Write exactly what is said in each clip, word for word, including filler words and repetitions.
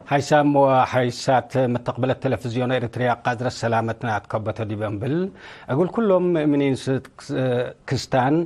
ሀይሳም ወሀይሳት መተቅበለት ቴለፍዝዮን ኤረትርያ ቃዝረት ሰላመትና አትከበተ ዲብ እንብል፣ እግል ኩሎም ምእምኒን ስት ክስታን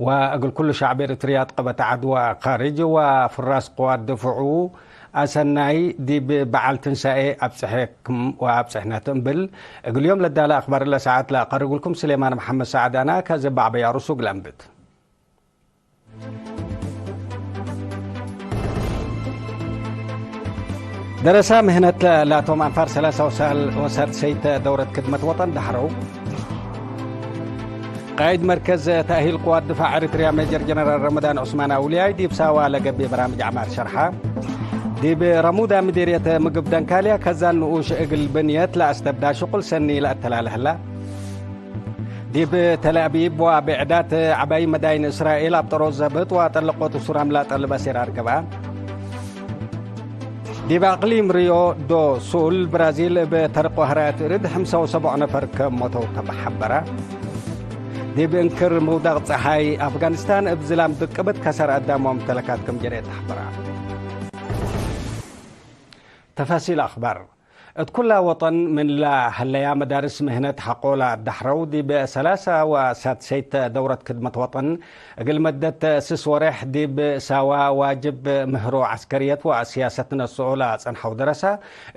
ወእግል ኩሉ ሸዕብ ኤረትርያ አትቀበት ዐድ ወካርጅ ወፍራስ ቅዋት ድፍዑ አሰናይ ዲብ በዓል ትንሳኤ አብጽሐክም ወአብጽሕነ እንብል፣ እግል ዮም ለዳለ አክባር ለሰዓት ለአቀርብልኩም ስሌማን መሐመድ ሰዓድ አነ፣ ከዚ በዐበይ አሩሱ እግል አንብት። ደረሳ ምህነት ላቶም አንፋር ሰላሳ ወሳል ወሳድሰይት ደውረት ክድመት ወጠን ደሐረው። ቃይድ መርከዝ ተእሂል ቅዋት ድፋዕ ኤሪትርያ ሜጀር ጀነራል ረመዳን ዑስማን አውልያይ ዲብ ሳዋ ለገብእ በራምጅ ዐማር ሸርሐ። ዲብ ረሙዳ ምዲርየት ምግብ ደንካልያ ከዛን ንኡሽ እግል ብንየት ለአስተብዳ ሽቁል ሰኒ ለአተላለ ህላ። ዲብ ተልአቢብ ወብዕዳት ዐባይ መዳይን እስራኤል አብጠሮት ዘብጥ ወጠለቆት እሱር አምላጠ ልበስ ኤራር ገብአ። ዲብ አቅሊም ሪዮ ዶ ሱል ብራዚል እብ ተርቅ ወሀራያት እርድ ሐምሳ ወሰቡዕ ነፈር ከም ሞተው ተሐበረ። ዲብ እንክር ምውዳቅ ጸሓይ አፍጋኒስታን እብ ዝላም ድቅብት ከሰር አዳም ወምተለካት ከም ጀሬ ተሐበረ። ተፋሲል አክባር። እት ኩላ ወጠን ምን ለሀለያ መዳርስ ምህነት ሐቆ ለአዳሕረው፣ ዲብ ሰላሳ ወሳድሰይት ደውረት ክድመት ወጠን እግል መደት ስስ ወሬሕ ዲብ ሳዋ ዋጅብ ምህሮ ዐስከርየት ወሲያሰት ነስኦ ለጸንሐው ደረሰ፣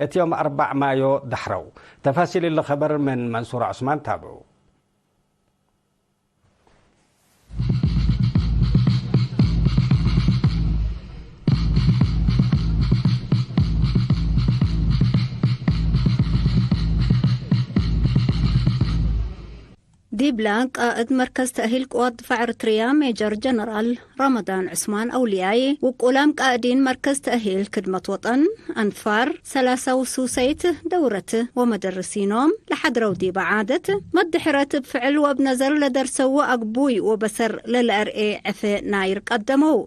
እት ዮም አርበዕ ማዮ ዳሕረው። ተፋሲል እሊ ኸበር ምን መንሱር ዑስማን ታብዑ። ዲብላ፣ ቃእድ መርከዝ ተእሂል ቅዋት ድፋዕ ኤርትርያ ሜጀር ጀነራል ረመዳን ዑስማን አውልያይ፣ ውቁላም ቃእዲን መርከዝ ተእሂል ክድመት ወጠን፣ አንፋር፣ ሰላሳ ወሱሰይት ደውረት ወመደርሲኖም ለሐድረው ዲበ ዓደት መድሕረት እብ ፍዕል ወእብ ነዘር ለደርሰው አግቡይ ወበሰር ለለአርኤ ዕፌ ናይር ቀደመው።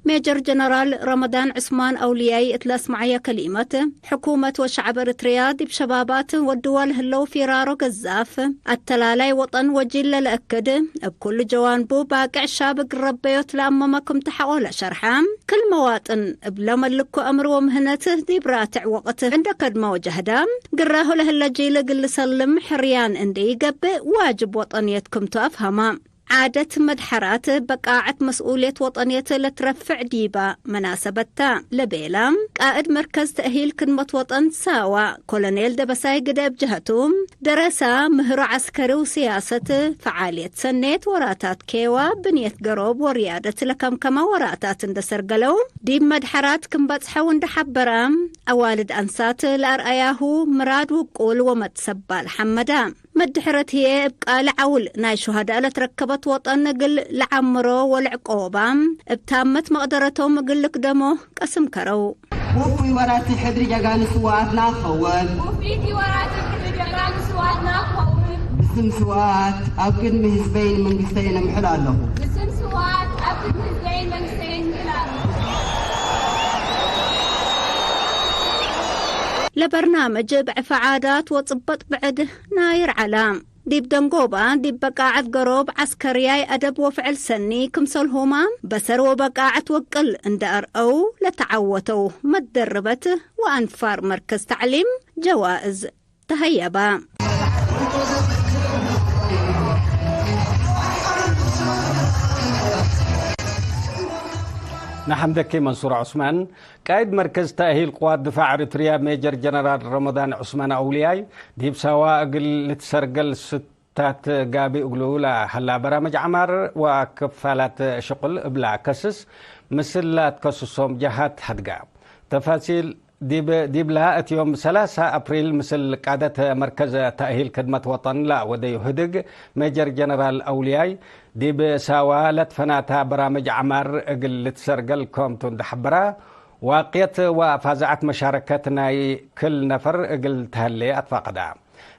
ሜጀር ጀነራል ረመዳን ዑስማን አውልያይ እት ለአስመዐየ ከሊመት፣ ሕኩመት ወሸዐብ ኤርትርያ ዲብ ሸባባት ወድዋ ለህለው ፊራሮ ገዛፍ፣ አተላላይ ወጠን ወጂል ለለአክድ፣ እብ ኩሉ ጀዋንቡ ባቅዕ ሻብ እግል ረበዮት ለአመመ ክም ተሐቆ ለሸርሐ፣ ክል መዋጥን እብ ለመልኮ አምር ወምህነት ዲብ ራትዕ ወቅት እንደ ከድመ ወጀህደ፣ ግራሁ ለህለ ጂል እግል ልሰልም ሕርያን እንዴ ኢገብእ ዋጅብ ወጠንየት ክምቱ አፍሀመ። ዓደት መድሐራት በቃዐት መስኡልየት ወጠንየት ለትረፍዕ ዲባ መናሰበት ተ፣ ለቤለ ቃእድ መርከዝ ተእሂል ክድመት ወጠን ሳዋ ኮሎኔል ደበሳይ ግደ እብ ጀሀቱ፣ ደረሳ ምህሮ ዐስከሪ ወስያሰት፣ ፈዓልየት ሰኔት ወራታት ኬዋ፣ ብንየት ገሮብ ወርያደት ለከምከመ ወራታት እንደ ሰርገለው፣ ዲብ መድሐራት ክም በጽሐው እንደ ሐበረ፣ አዋልድ አንሳት ለአርአያሁ ምራድ ውቁል ወመትሰባል ሐመደ። መድሕረት ህዬ እብ ቃሊ ዐውል ናይ ሹሀዳእ ለትረከበት ወጠን እግል ለዐምሮ ወለዕቆባ፣ እብ ታመት መቅደረቶም እግል ልክደሞ ቀስም ከረው። ውፉይ ወራቲ ሕድሪ ጀጋኑ ስዋኣትና ክኸውን። ውፊቲ ወራቲ ሕድሪ ጀጋኑ ስዋኣትና ክኸውን። ብስም ስዋኣት ኣብ ቅድሚ ህዝበይን መንግስተይን እምሕል ኣለኹ። ብስም ስዋኣት ኣብ ቅድሚ ህዝበይን መንግስተይን እምሕል ኣለኹ። ለበርናምጅ ብዕፈ ዓዳት ወጽበጥ ብዕድ ናይር ዐላ። ዲብ ደንጎባ፣ ዲብ በቃዐት ገሮብ ዐስከርያይ አደብ ወፍዕል ሰኒ ክምሰልሁመ፣ በሰር ወበቃዐት ወቅል እንደ አርአው ለተዐወተው መደርበት ወአንፋር መርከዝ ተዕሊም ጀዋእዝ ተሀየበ። ነሐምደኪ መንሱር ዑስማን። ቃይድ መርከዝ ተእሂል ቅዋት ድፋዕ ኤሪትርያ ሜጀር ጀነራል ረመዳን ዑስማን አውልያይ፣ ዲብ ሳዋ እግል ልትሰርገል ስታት ጋቢ እግሉ ለሀላ በራምጅ ዐማር ወክፋላት ሽቁል እብላ ከስስ፣ ምስል ለአትከስሶም ጀሃት ሀድጋ። ተፋሲል ዲብ፣ ዲብላ እት ዮም ሰላሳ አፕሪል ምስል ቃደት መርከዝ ተእሂል ክድመት ወጠን ለወደዩ ህድግ ሜጀር ጀነራል አውልያይ፣ ዲብ ሳዋ ለትፈናታ በራምጅ ዐማር እግል ልትሰርገል ከምቱ እንደ ሐበራ፣ ዋቅየት ወፋዛዐት መሻረከት ናይ ክል ነፈር እግል ተሀሌ አትፋቀዳ።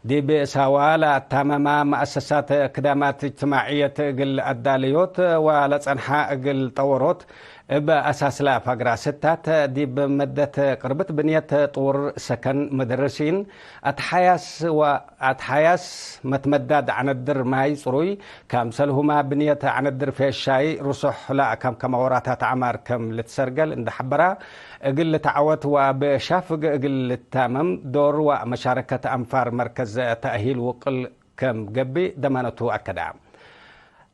ዲብ ሳዋ ለአታመማ መአሰሳት ክዳማት እጅትማዕየት እግል አዳለዮት ወለጸንሓ እግል ጠወሮት፣ እብ አሳስለ ፋግራ ስታት፣ ዲብ መደት ቅርብት ብንየት ጥውር ሰከን፣ መደርሲን፣ አትሓያስ ወ-፣ አትሓያስ መትመዳድ ዐነድር ማይ ጽሩይ፣ ከምሰልሁመ ብንየት ዐነድር ፌሻይ ርሱሕ ለአከምከመ ወራታት ዐማር ከም ልትሰርገል እንደ ሐበራ፣ እግል ልትዓወት ወአብ ሻፍግ እግል ልታመም ዶር ወመሻረከት አንፋር መርከዝ ተእሂል ውቅል ከም ገብእ ደማነቱ አከደ።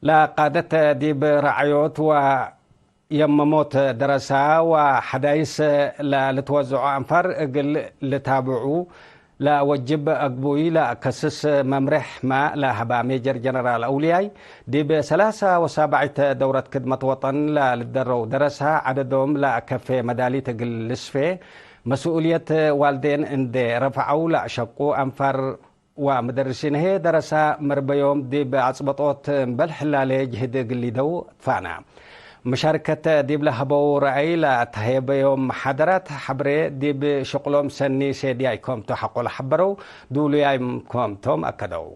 ለቃደት ዲብ ረዐዮት ወየመሞት ደረሳ ወሐዳይስ ለልትወዘዖ አንፋር እግል ልታብዑ ለወጅብ አግቡይ ለከስስ መምሬሕ መ ለሀባ ሜጀር ጀነራል አውልያይ፣ ዲብ ሰላሳ ወሳብዕት ደውረት ክድመት ወጠን ለልደረው ደረሳ ዐደዶም ለከፌ መዳሊት እግል ልስፌ መስኡልየት ዋልዴን እንዴ ረፍዐው ለአሸቁ አንፋር ወመደርሲን ህዬ ደረሳ መርበዮም ዲብ አጽበጦት እምበል ሕላሌ ጅህድ እግል ሊደው ትፋና። መሻርከት ዲብ ለሀበው ረአይ ለተሀየበዮም መሓደራት ሐብሬ ዲብ ሽቅሎም ሰኒ ሴድያይ ኮምቶ ሐቆ ለሐበረው ዱሉያይ ኮምቶም አከደው።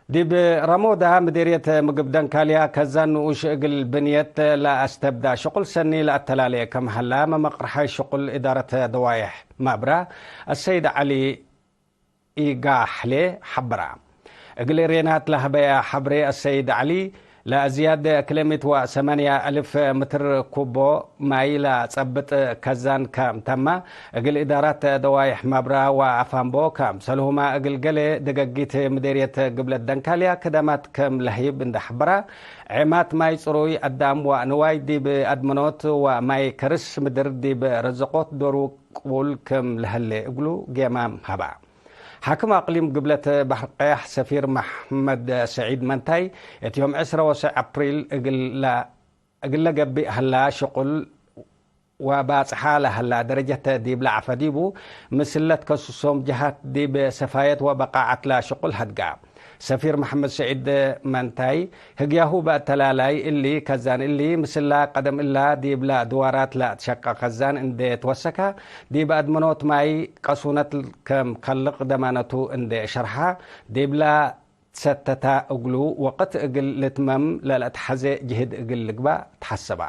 ዲብ ረሞዳ ምዴርየት ምግብ ደንካልያ ከዛን ንኡሽ እግል ብንየት ለአስተብዳ ሽቁል ሰኒ ለአተላሌ ከም ሀላ መመቅርሓይ ሽቁል እዳረት ደዋይሕ ማብራ አሰይድ ዐሊ ኢጋሕሌ ሐበራ። እግል ሬናት ለሀበያ ሐብሬ አሰይድ ዐሊ፣ ለአዝያድ ክልሚት ወሰማንያ አልፍ ምትር ኩቦ ማይ ለጸብጥ ከዛን ከም ተማ፣ እግል እዳራት ደዋይሕ ማብራ ወአፋምቦ ከምሰልሁመ እግል ገሌ ደገጊት ምዴርየት ግብለት ደንካልያ ክዳማት ከም ለህይብ እንደ ሐበራ፣ ዔማት ማይ ጽሩይ አዳም ወንዋይ ዲብ አድመኖት ወማይ ከርስ ምድር ዲብ ረዘቆት ዶሩ ቅቡል ክም ለህሌ እግሉ ጌማም ሀባ። ሓክም አቅሊም ግብለት ባሕር ቀያሕ ሰፊር መሐመድ ሰዒድ መንታይ፣ እት ዮም ዕስረ ወሰዕ አፕሪል እግል ለ-፣ እግለ ገብእ ሀላ ሽቁል ወባጽሓ ለሀላ ደረጀት ዲብለ ዐፈ ዲቡ፣ ምስል ለትከስሶም ጀሃት ዲብ ሰፋየት ወበቃዐት ለሽቁል ሀድጋ። ሰፊር መሐመድ ሰዒድ መንታይ፣ ህግያሁ በአተላላይ እሊ ከዛን እሊ፣ ምስላ ቀደም እላ ዲብላ ድዋራት ለአትሸቀ ከዛን እንዴ ትወሰካ፣ ዲብ አድመኖት ማይ ቀሱነት ከም ከልቅ ደማነቱ እንዴ ሸርሓ፣ ዲብላ ትሰተታ እግሉ ወቅት እግል ልትመም ለለአትሐዜ ጅህድ እግል ልግባእ ተሐሰባ።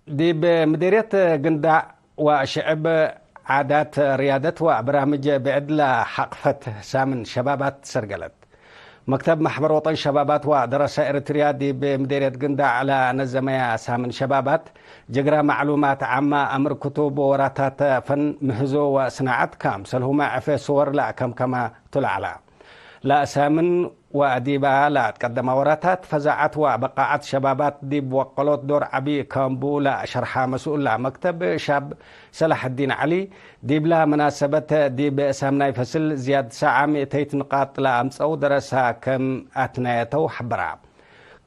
ዲብ ምዴርየት ግንዳዕ ወሽዕብ ዓዳት፣ ርያደት ወበራምጅ ብዕድ ለሐቅፈት ሳምን ሸባባት ትሰርገለት። መክተብ መሕበር ወጠን ሸባባት ወደረሰ ኤረትርያ ዲብ ምዴርየት ግንዳዕ ለነዘመያ ሳምን ሸባባት፣ ጅግረ መዕሉማት ዓመ፣ አምር ክቱብ ወወራታት፣ ፈን ምህዞ ወስናዐት፣ ከምሰልሁመ ዕፌ ስወር ለአከምከመ ቱ ለዐለ። ለሳምን ወዲባ ለአትቀደመ ወራታት፣ ፈዛዐት ወበቃዐት ሸባባት ዲብ ወቀሎት ዶር ዐቢ ከምቡ ለሸርሐ መስኡል ለመክተብ ሻብ ሰላሐዲን ዐሊ፣ ዲብላ መናሰበት ዲብ ሳምናይ ፈስል ዝያድ ሳዐ ምእተይት ንቃጥ ለአምጸው ደረሳ ከም አትናየተው ሐበራ።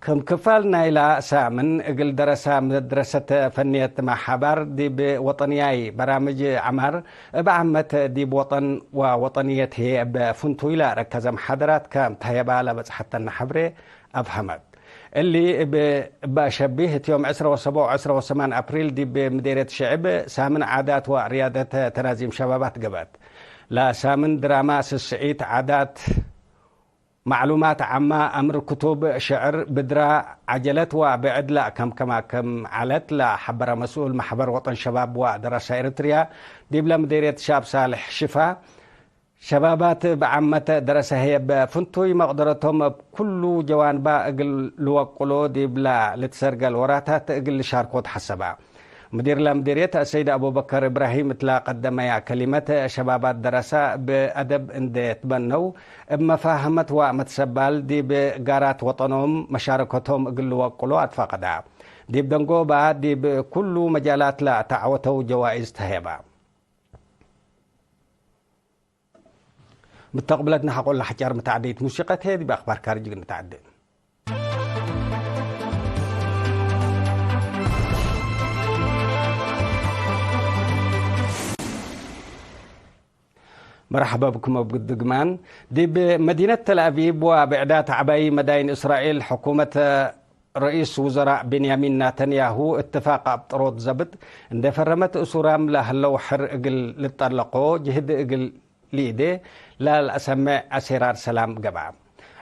ክም ክፋል ናይላ ሳምን፣ እግል ደረሳ መድረሰት ፈንየት መሓባር ዲብ ወጠንያይ በራምጅ ዐማር፣ እብ ዓመት ዲብ ወጠን ወወጠንየት ህዬ እብ ፍንቱይ ለረከዘ መሓደራት ከም ተህየባ ለበጽሐተነ ሐብሬ አፍሀመት። እሊ እብ፣ እብ ሸቢህ፣ እት ዮም ዕስረ ወሰቦዕ ወዕስረ ወሰማን አፕሪል ዲብ ምዴርየት ሽዕብ ሳምን ዓዳት ወርያደት ተናዚም ሸባባት ገብአት። ለሳምን ድራማ፣ ስስዒት፣ ዓዳት፣ መዕሉማት ዓማ፣ አምር ክቱብ፣ ሽዕር፣ ብድራ፣ ዐጀለት ወብዕድ ለአከምከማ ክም ዐለት ለሐበረ መስኡል መሕበር ወጠን ሸባብ ወደረሳ ኤረትርያ ዲብለ ምዴርየት ሻብ ሳልሕ ሽፋ፣ ሸባባት እብ ዓመት ደረሰ ህዬ እብ ፍንቱይ መቅደረቶም እብ ኩሉ ጀዋንባ እግል ልወቅሎ ዲብላ ልትሰርገል ወራታት እግል ልሻርኮ ተሐሰባ። ሙዲር ለምዲርየት አሰይድ አቡበከር እብራሂም እትላ ቀደመያ ከሊመት፣ ሸባባት ደረሳ እብ አደብ እንዴ ትበነው፣ እብ መፋህመት ወመትሰባል ዲብ ጋራት ወጠኖም መሻረከቶም እግል ልወቅሎ አትፋቀዳ። ዲብ ደንጎባ ዲብ ኩሉ መጃላት ለተዐወተው ጀዋይዝ ተህየባ። ምተቅብለት ነሐቆ ለሐጫር መተዓደይት ሙሲቀት ህዬ ዲብ አክባር ካርጅ እንተዓደ። መርሐባ ብኩም እብ ድግማን። ዲብ መዲነት ተልአቪብ ወብዕዳት ዐባይ መዳይን እስራኤል፣ ሕኩመት ረኢስ ውዘራእ ቤንያሚን ናተንያሁ እትፋቅ አብጠሮት ዘብጥ እንዴ ፈረመት፣ እሱራም ለህለው ሕር እግል ልጠለቆ ጅህድ እግል ሊዴ ለለአሰምዕ አሴራር ሰላም ገብአ።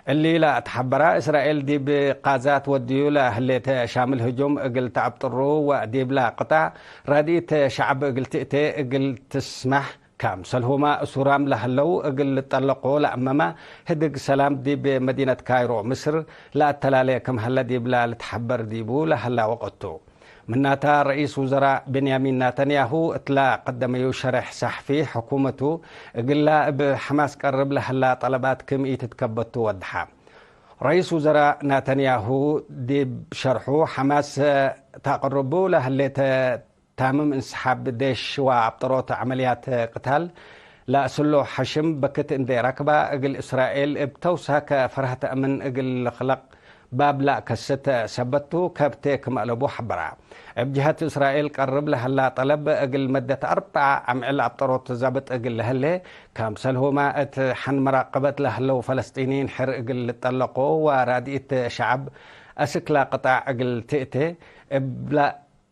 እሊ ለአትሐበራ፣ እስራኤል ዲብ ቃዛ ትወድዩ ለህሌት ሻምል ህጁም እግል ተአብጥሩ ወዲብላ ቅጣዕ ራድኢት ሸዐብ እግል ትእቴ እግል ትስመሕ፣ ከምሰልሁመ እሱራም ለህለው እግል ልጠለቆ ለአመመ ህድግ ሰላም ዲብ መዲነት ካይሮ ምስር ለአተላሌ ክም ሀለ ዲብላ ልትሐበር ዲቡ ለሀላ ወቅት ቱ። ምናተ፣ ረኢስ ውዘራእ ቤንያሚን ናተንያሁ እትለ ቀደመዩ ሸሬሕ ሰሕፊ፣ ሕኩመቱ እግላ እብ ሐማስ ቀርብ ለሀላ ጠለባት ክም ኢትትከበቱ ወድሐ። ረኢስ ውዘራእ ናተንያሁ ዲብ ሸርሑ፣ ሐማስ ተአቅርቡ ለህሌተ ታምም እንስሓብ ዴሽ ወአብጠሮት ዐመልያት ቅታል ለአስሎ ሐሽም በክት እንዴ ረክባ፣ እግል እስራኤል እብ ተውሳከ ፈርሀት አምን እግል ልክለቅ ባብ ለአከስት ሰበት ቱ፣ ከብቴ ክም አለቡ ሐበራ። እብ ጀሀት እስራኤል ቀርብ ለሀላ ጠለብ፣ እግል መደት አርበዕ አምዕል አብጠሮት ዛብጥ እግል ለህሌ፣ ከምሰልሁመ እት ሐን መራቀበት ለህለው ፈለስጢንይን ሕር እግል ልጠለቆ ወራድኢት ሸዐብ አስክላ ቅጣዕ እግል ትእቴ፣ እብላ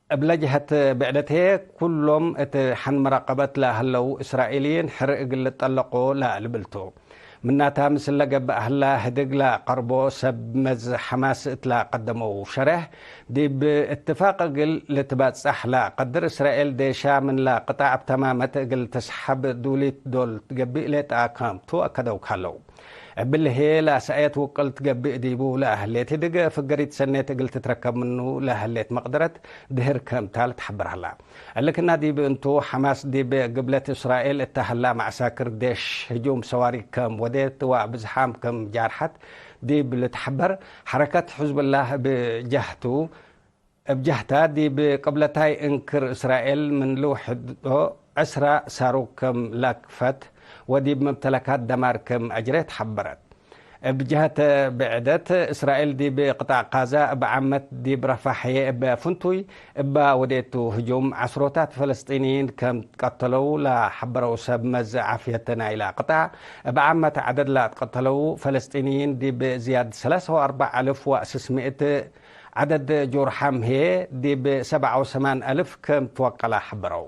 እብለ ጀሀት ብዕደት ህዬ፣ ኩሎም እት ሐን መራቀበት ለሀለው እስራኤልይን ሕር እግል ልጠለቆ ለልብል ቱ። ምናታ፣ ምስል ለገብእ ሀላ ህድግ ለቀርቦ ሰብ መዝ ሐማስ እትለ ቀደመው ሸሬሕ፣ ዲብ እትፋቅ እግል ልትባጻሕ ለቀድር እስራኤል ዴሻ ምን ለቅጣዕ እብ ተማመት እግል ትስሐብ ዱሊት ዶል ገብእ ሌጠ ክም ቱ አከደው ከለው። እብሊ ህዬ ለሰአየት ውቅልት ገብእ ዲቡ ለህሌት ህድግ ፍገሪት ሰኔት እግል ትትረከብ ምኑ ለህሌት መቅደረት ድህር ክምታ ልትሐበር ሀላ። እሊ ክና ዲብ እንቱ፣ ሐማስ ዲብ ግብለት እስራኤል እተ ሀላ መዐሳክር ዴሽ ህጁም ሰዋሪክ ክም ወዴት ወብዝሓም ክም ጃርሐት ዲብ ልትሐበር፣ ሐረከት ሕዝብላህ እብ ጀህቱ፣ እብ ጀህታ፣ ዲብ ቅብለታይ እንክር እስራኤል ምን ልውሕዶ ዕስራ ሳሩክ ክም ለክፈት ወዲብ መምተለካት ደማር ክም አጅሬት ሐበረት። እብ ጀህት ብዕደት፣ እስራኤል ዲብ ቅጣዕ ቃዛ እብ ዓመት ዲብ ረፋሕ ህዬ እብ ፍንቱይ እባ ወዴቱ ህጁም፣ ዐስሮታት ፈለስጢንይን ክም ትቀተለው ለሐበረው ሰብ መዝ ዓፍየት ናይላ ቅጣዕ፣ እብ ዓመት ዐደድ ለአትቀተለው ፈለስጢንይን ዲብ ዝያድ ሰላሳ ወአርበዕ አልፍ ወስስ ምእት፣ ዐደድ ጆርሓም ህዬ ዲብ ሰብዓ ወሰማን አልፍ ክም ትወቀለ ሐበረው።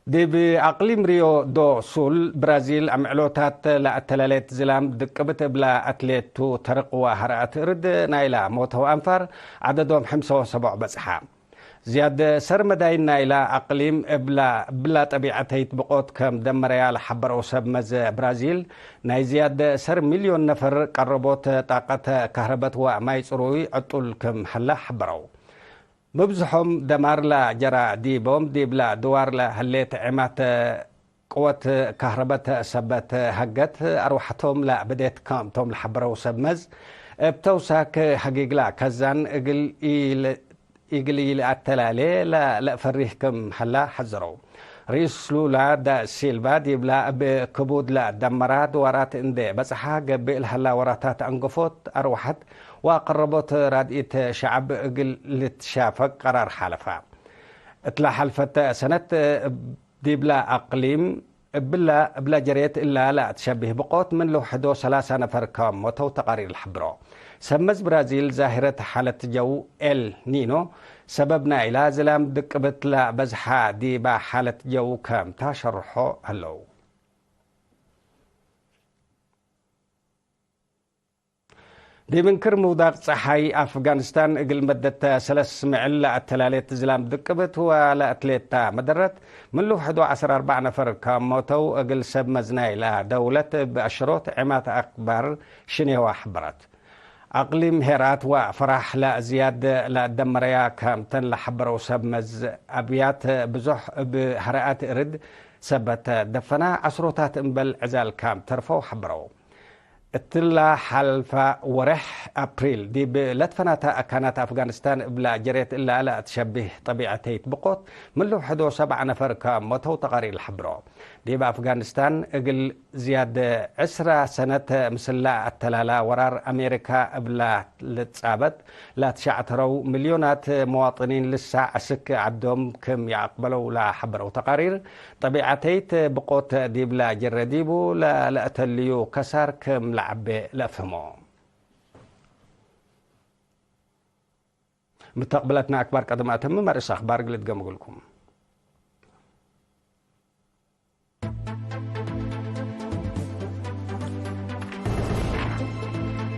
ዲብ አቅሊም ሪዮ ዶ ሱል ብራዚል፣ አምዕሎታት ለአተላሌት ዝላም ድቅብት እብላ አትሌት ቱ ተርቅ ወሀርአት እርድ ናይላ ሞተው አንፋር ዐደዶም ሐምሰ ወሰቦዕ በጽሐ። ዝያድ ሰር መዳይን ናይላ አቅሊም እብላ፣ እብላ ጠቢዐተይት ብቆት ከም ደመረያ ለሐበረው ሰብ መዘ ብራዚል፣ ናይ ዝያድ ሰር ሚልዮን ነፈር ቀረቦት ጣቀት ካህረበት ወማይ ጽሩይ ዕጡል ክም ሀላ ሐበረው። ምብዝሖም ደማር ለጀራ ዲቦም፣ ዲብላ ድዋር ለህሌት ዔማት ቅወት ካህረበት ሰበት ሀገት፣ አርወሐቶም ለብዴት ክምቶም ለሐበረው ሰብ መዝ፣ እብ ተውሳክ ሀጊግላ ከዛን እግል ኢል-፣ እግል ኢልአተላሌ ለ-፣ ለእፈሪህ ክም ሀላ ሐዘረው። ርኢስ ሉላ ዳ ሲልቫ ዲብላ እብ ክቡድ ለደመራ ድዋራት እንዴ በጽሐ፣ ገብእ ለሀላ ወራታት አንገፎት አርወሐት ወአቀረቦት ራድኢት ሸዐብ እግል ልትሻፈግ ቀራር ሓለፈ። እትለ ሐልፈት ሰነት ዲብላ አቅሊም እብላ፣ እብላ ጀሬት እላ ለአትሸቢህ ብቆት ምን ልውሕዶ ሰላሳ ነፈር ከም ሞተው ተቃሪር ለሐብሮ። ሰብ መዝ ብራዚል ዛሂረት ሓለት ጀው ኤል ኒኖ ሰበብ ናይላ ዝላም ድቅብት ለበዝሓ ዲባ ሓለት ጀው ከም ታሸርሖ ህለው። ዲብ እንክር ምውዳቅ ጸሓይ አፍጋኒስታን እግል መደት ሰለስ ምዕል ለአተላሌት ዝላም ድቅብት ወለአትሌታ መደረት፣ ምን ልውሕዶ ዐስር አርበዕ ነፈር ከሞተው እግል ሰብ መዝናይ ለደውለት እብ አሽሮት ዔማት አክባር ሽኔዋ ሐበረት። አቅሊም ሄራት ወፈራሕ ለዝያድ ለደመረያ ከምተን ለሐበረው ሰብ መዝ አብያት ብዙሕ እብ ሀረአት እርድ ሰበት ደፈና ዐስሮታት እምበል ዕዛል ከም ተርፈው ሐበረው። እትላ ሐልፈ ወሬሕ አፕሪል ዲብ ለትፈናተ አካናት አፍጋኒስታን እብላ ጀሬት እላ ለአትሸቢህ ጠቢዐተይት ብቆት፣ ምን ልውሕዶ ሰብዓ ነፈር ከሞተው ተቃሪር ለሐብሮ። ዲብ አፍጋኒስታን እግል ዝያድ ዕስራ ሰነት ምስላ አተላላ ወራር አሜሪካ እብላ ልትጻበጥ ለትሸዕተረው ሚልዮናት መዋጥኒን ልሳዕ አስክ ዐዶም ክም ይአቅበለው ለሐበረው ተቃሪር፣ ጠቢዐተይት ብቆት ዲብላ ጀረ ዲቡ ለለአተልዩ ከሳር ክም ለዐቤ ለአፍህሞ። ምተቅብለትና አክባር ቀደም አተምም፣ አርእስ አክባር እግል እድገም እግልኩም።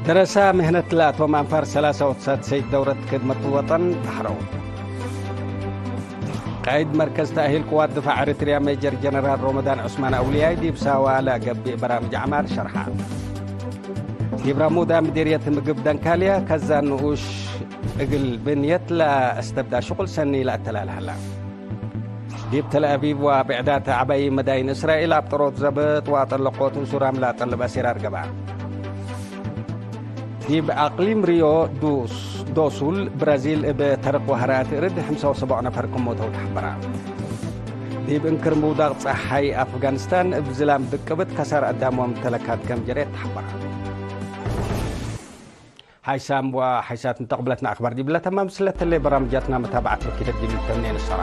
ደረሳ ምህነት ለአቶም አንፋር ሰላሳ ወተሳድሰይት ደውረት ክድመት ወጠን ተሐረው። ቃይድ መርከዝ ተእሂል ቅዋት ድፋዕ ኤሪትርያ ሜጀር ጀነራል ሮመዳን ዑስማን አውልያይ ዲብ ሳዋ ለገብእ በራምጅ አዕማል ሸርሐ። ዲብ ራሙዳ ምዲርየት ምግብ ደንካልያ ከዛን ንኡሽ እግል ብንየት ለአስተብዳ ሽቁል ሰኒ ለአተላል ሀላ። ዲብ ተልአቪቭ ወብዕዳት ዐባይ መዳይን እስራኤል አብጠሮት ዘብጥ ወአጠለቆት እሱራም ለአጠልብ አሲር አርገባ። ዲብ አቅሊም ሪዮ ዱስ-፣ ዶሱል ብራዚል እብ ተርቅ ወሀርአት እርድ ሐምሳ ወሰቡዕ ነፈር ክም ሞተው ተሐበራ። ዲብ እንክር ምውዳቅ ጸሓይ አፍጋኒስታን እብ ዝላም ድቅብት ከሳር አዳም ወምተለካት ከም ጀሬት ተሐበራ። ሓይሳም ወሓይሳት እንተቅብለትና አክባር ዲብለ ተማም ስለተለ በራምጃትና መታባዓት ወኪደት ዲብ ተምኔን ሰራ።